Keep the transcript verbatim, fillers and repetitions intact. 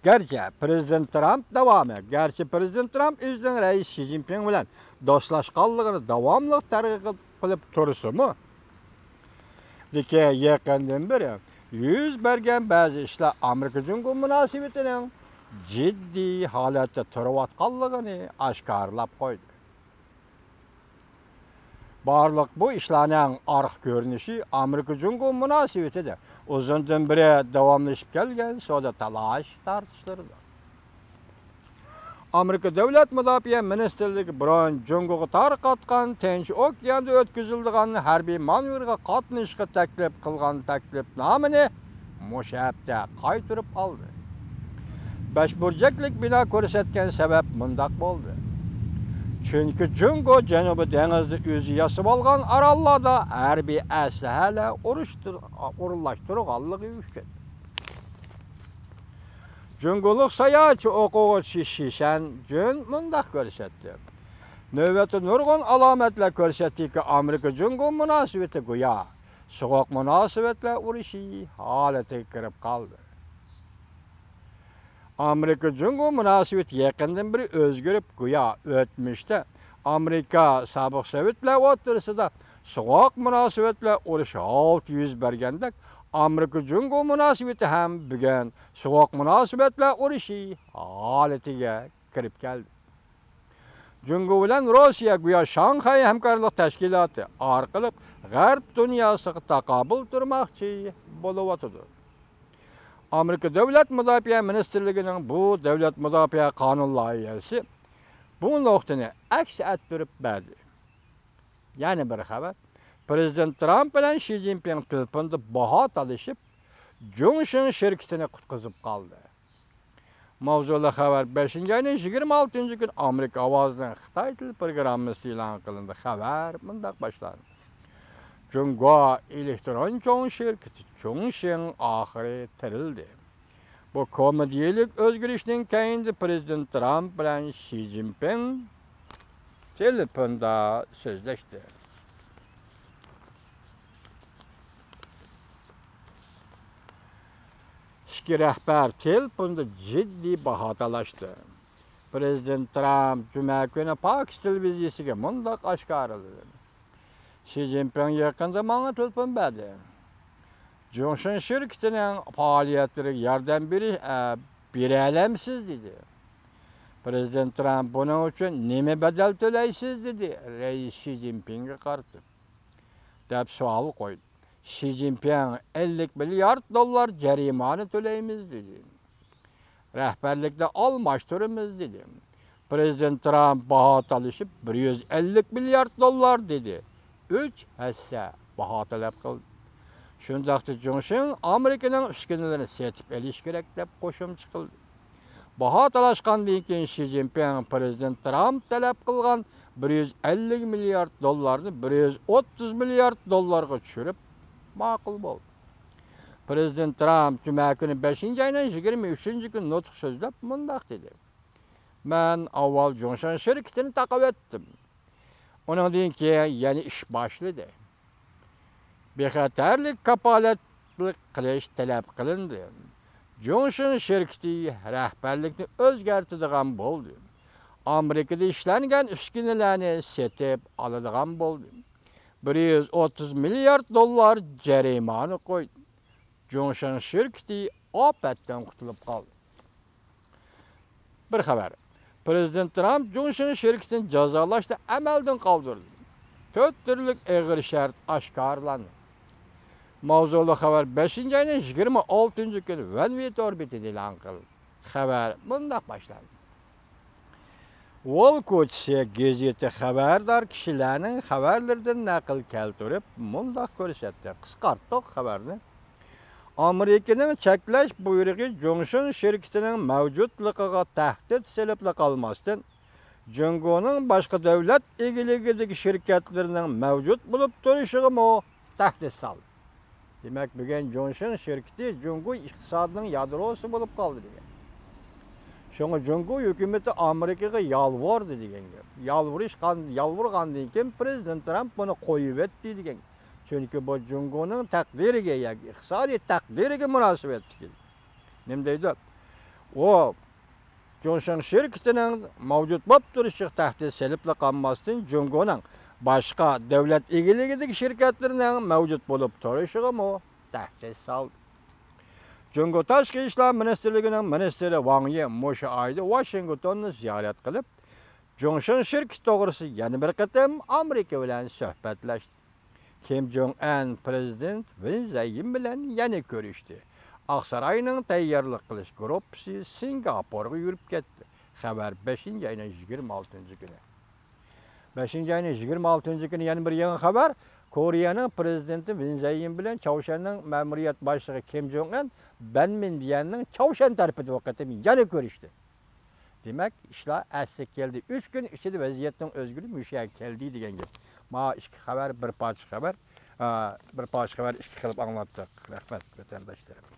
گەرچە پىرېزىدېنت ترامپ داۋامى، گەرچە پىرېزىدېنت ترامپ ئۆزىنىڭ رەئىس شى جىنپىڭ بىلەن دوستلاشقانلىقىنى داۋاملىق تەرغىب قىلىپ تۇرسىمۇ، لېكىن يېقىندىن بېرى يۈز بەرگەن بەزى ئىشلار ئامېرىكا جۇڭگو مۇناسىۋىتىنىڭ جىددىي ھالەتتە تۇرۇۋاتقانلىقىنى ئاشكارىلاپ قويدى. بارلىق بۇ ئىشلارنىڭ ئارقا كۆرۈنۈشى ئامېرىكا جۇڭگو مۇناسىۋىتىدە ئۇزۇندىن بېرى داۋاملىشىپ كەلگەن سودا تالاش تارتىشلىرىدۇر. ئامېرىكا دۆلەت مۇداپىئە مىنىستىرلىكى بۇرۇن جۇڭگوغا تارقاتقان تىنچ ئوكياندا ئۆتكۈزۈلىدىغان ھەربىي مانېۋىرغا قاتنىشىشقا تەكلىپ قىلغان تەكلىپنامىنى مۇشۇ ھەپتە قايتۇرۇپ ئالدى. بەش بۇرجەكلىك بىنا كۆرسەتكەن سەۋەب مۇنداق بولدى. چۈنكى جۇڭگو جەنۇبىي دېڭىزدا ئۆزى ياسىۋالغان ئاراللاردا ھەربىي ئەسلىھەلەر ئۇرۇشتۇر-، ئورۇنلاشتۇرغانلىقى ئۈچۈن. جۇڭگولۇق ساياھەتچى ئوقۇغۇچى شى شەنجۈن مۇنداق كۆرسەتتى. نۆۋەتتە نۇرغۇن ئالامەتلەر كۆرسەتتىكى، ئامېرىكا جۇڭگو مۇناسىۋىتى گويا سوغۇق مۇناسىۋەتلەر ئۇرۇشى ھالىتىگە كىرىپ قالدى. ئامېرىكا جۇڭگو مۇناسىۋىتى يېقىندىن بېرى ئۆزگىرىپ، گويا ئۆتمۈشتە ئامېرىكا سابىق سوۋېتلار ئوتتۇرىسىدا سوغۇق مۇناسىۋەتلەر ئۇرۇشى ھالىتى يۈز بەرگەندەك، ئامېرىكا جۇڭگو مۇناسىۋىتى ھەم بۈگۈن سوغۇق مۇناسىۋەتلەر ئۇرۇشى ھالىتىگە كىرىپ كەلدى. جۇڭگو بىلەن روسىيە گويا شاڭخەي ھەمكارلىق تەشكىلاتى ئارقىلىق غەرب دۇنياسىغا تاقابىل تۇرماقچى بولۇۋاتىدۇ. ئامېرىكا دۆلەت مۇداپىئە مىنىستىرلىكىنىڭ بۇ دۆلەت مۇداپىئە قانۇن لايىھەسى بۇ نۇقتىنى ئەكس ئەتتۈرۈپ بەردى. يەنە بىر خەۋەر. پىرېزىدېنت ترامپ بىلەن شى جىنپىڭ تېلېفوندا باھا تالىشىپ، جۇڭشىڭ شىركىتىنى قۇتقۇزۇپ قالدى. ماۋزۇلۇق خەۋەر بەشىنچى ئاينىڭ يىگىرمە ئالتىنچى كۈنى ئامېرىكا ئاۋازىنىڭ خىتاي تىل پروگراممىسى ئېلان قىلىندى. خەۋەر مۇنداق باشلاندى. جۇڭگو ئېلېكترون چوڭ شىركىتى چۇڭشىڭ ئاخىرى تىرىلدى. بۇ كومېدىيىلىك ئۆزگىرىشنىڭ كەينىدە پىرېزىدېنت ترامپ بىلەن شى جىنپىڭ تېلېفوندا سۆزلەشتى. ئىككى رەھبەر تېلېفوندا جىددىي باھا تالاشتى. پىرېزىدېنت ترامپ جۈمە كۈنى پاكىس تېلېۋىزىيىسىگە مۇنداق ئاشكارىلىدى: شى جىنپىڭ يېقىندا ماڭا تېلېفون بەردى. جۇڭشىڭ شىركىتىنىڭ پائالىيەتلىرىگە ياردەم بېرىش، ئە، بېرەلەمسىز؟ دېدى. پىرېزىدېنت ترامپ بۇنىڭ ئۈچۈن نېمە بەدەل تۆلەيسىز؟ دېدى رەئىس شى جىنپىڭغا قارىتىپ. دەپ سوئال قويدى. شى جىنپىڭ ئەللىك مىليارد دوللار جەرىمانە تۆلەيمىز دېدى. رەھبەرلىكنى ئالماشتۇرىمىز دېدى. پىرېزىدېنت ترامپ باھا تالىشىپ، بىر يۈز ئەللىك مىليارد دوللار دېدى. ئۈچ ھەسسە باھا تەلەپ قىلدى. شۇنداقتا جۇڭشىڭ ئامېرىكىنىڭ ئۈسكۈنىلىرىنى سېتىپ ئېلىش كېرەك دەپ قوشۇمچە قىلدى. باھا تالاشقاندىن كېيىن شى جىنپىڭ پىرېزىدېنت ترامپ تەلەپ قىلغان بىر يۈز ئەللىك مىليارد دوللارنى بىر يۈز ئوتتۇز مىليارد دوللارغا چۈشۈرۈپ ماقۇل بولدى. پىرېزىدېنت ترامپ جۈمە كۈنى بەشىنچى ئاينىڭ يىگىرمە ئۈچىنچى كۈنى نۇتۇق سۆزلەپ مۇنداق دېدى: مەن ئاۋۋال جۇڭشىڭ شىركىتىنى تاقىۋەتتىم. ئۇنىڭدىن كېيىن يەنە ئىش باشلىدى. بىخەتەرلىك كاپالەتلىك قىلىش تەلەپ قىلىندى. جۇڭشىڭ شىركىتى رەھبەرلىكنى ئۆزگەرتىدىغان بولدى. ئامېرىكىدا ئىشلەنگەن ئۈسكۈنىلەرنى سېتىپ ئالىدىغان بولدى. بىر يۈز ئوتتۇز مىليارد دوللار جەرىمانە قويدى. جۇڭشىڭ شىركىتى ئاپەتتىن قۇتۇلۇپ قالدى. بىر خەۋەر. پىرېزىدېنت ترامپ جۇڭشىڭ شىركىتىنى جازالاشنى ئەمەلدىن قالدۇردى. تۆت تۈرلۈك ئېغىر شەرت ئاشكارىلاندى. ماۋزۇلۇق خەۋەر بەشىنچى ئاينىڭ يىگىرمە ئالتىنچى كۈنى ۋەنۋى تور بېتىدە ئېلان قىلىندى. خەۋەر مۇنداق باشلاندى. ۋول كوچىسى گېزىتى خەۋەردار كىشىلەرنىڭ خەۋەرلىرىدىن نەقىل كەلتۈرۈپ مۇنداق كۆرسەتتى. قىسقارتتۇق خەۋەرنى. ئامېرىكىنىڭ چەكلەش بۇيرۇقى جۇڭشىڭ شىركىتىنىڭ مەۋجۇتلۇقىغا تەھدىت سېلىپلا قالماستىن، جۇڭگونىڭ باشقا دۆلەت ئىگىلىكىدىكى شىركەتلىرىنىڭ مەۋجۇت بولۇپ تۇرۇشىغىمۇ تەھدىت سالدى. دېمەك، بۈگۈن جۇڭشىڭ شىركىتى جۇڭگو ئىقتىسادىنىڭ يادروسى بولۇپ قالدى دېگەن. شۇڭا جۇڭگو ھۆكۈمىتى ئامېرىكىغا يالۋۇردى دېگەن گەپ. يالۋۇرۇشقان، يالۋۇرغاندىن كېيىن پىرېزىدېنت ترامپ بۇنى قويۇۋەتتى دېگەن. چۈنكى بۇ جۇڭگونىڭ تەقدىرىگە ياكى ئىقتىسادىي تەقدىرىگە مۇناسىۋەتلىك ئىدى. نېمە دەيدۇ؟ ئۇ جۇڭشېڭ شىركىتىنىڭ مەۋجۇت بولۇپ تۇرۇشىغا تەھدىت سېلىپلا قالماستىن، جۇڭگونىڭ باشقا دۆلەت ئىگىلىكىدىكى شىركەتلىرىنىڭ مەۋجۇت بولۇپ تۇرۇشىغىمۇ تەھدىت سالدى. جۇڭگو تاشقى ئىشلار مىنىستىرلىكىنىڭ مىنىستىرى ۋاڭ يى مۇشۇ ئايدا ۋاشىنگتوننى زىيارەت قىلىپ، جۇڭشېڭ شىركىتى توغرىسىدا يەنە بىر قېتىم ئامېرىكا بىلەن سۆھبەتلەشتى. كىم جوڭ ئەن پىرېزىدېنت ۋېن زەييىن بىلەن يەنە كۆرۈشتى. ئاقساراينىڭ تەييارلىق قىلىش گۇرۇپپىسى سىنگاپورغا يۈرۈپ كەتتى. خەۋەر بەشىنچى ئاينىڭ يىگىرمە ئالتىنچى كۈنى. بەشىنچى ئاينىڭ يىگىرمە ئالتىنچى كۈنى يەنە بىر يېڭى خەۋەر. كورېيەنىڭ پىرېزىدېنتى ۋېن زەييىن بىلەن چاۋشيەننىڭ مەمۇرىيەت باشلىقى كىم جوڭ ئەن بەن مىن بىيەننىڭ چاۋشيەن تەرىپىدە بۇ قېتىم يەنە كۆرۈشتى. دېمەك، ئىشلار ئەسلىگە كەلدى. ئۈچ كۈن ئىچىدە ۋەزىيەتنىڭ ئۆزگىرىپ، مۇشۇ يەرگە كەلدى دېگەن گەپ. مانا ئىككى خەۋەر، بىر پارچە خەۋەر، ئا، بىر پارچە خەۋەر ئىككى قىلىپ ئاڭلاتتۇق. رەھمەت، ۋەتەنداشلىرىم.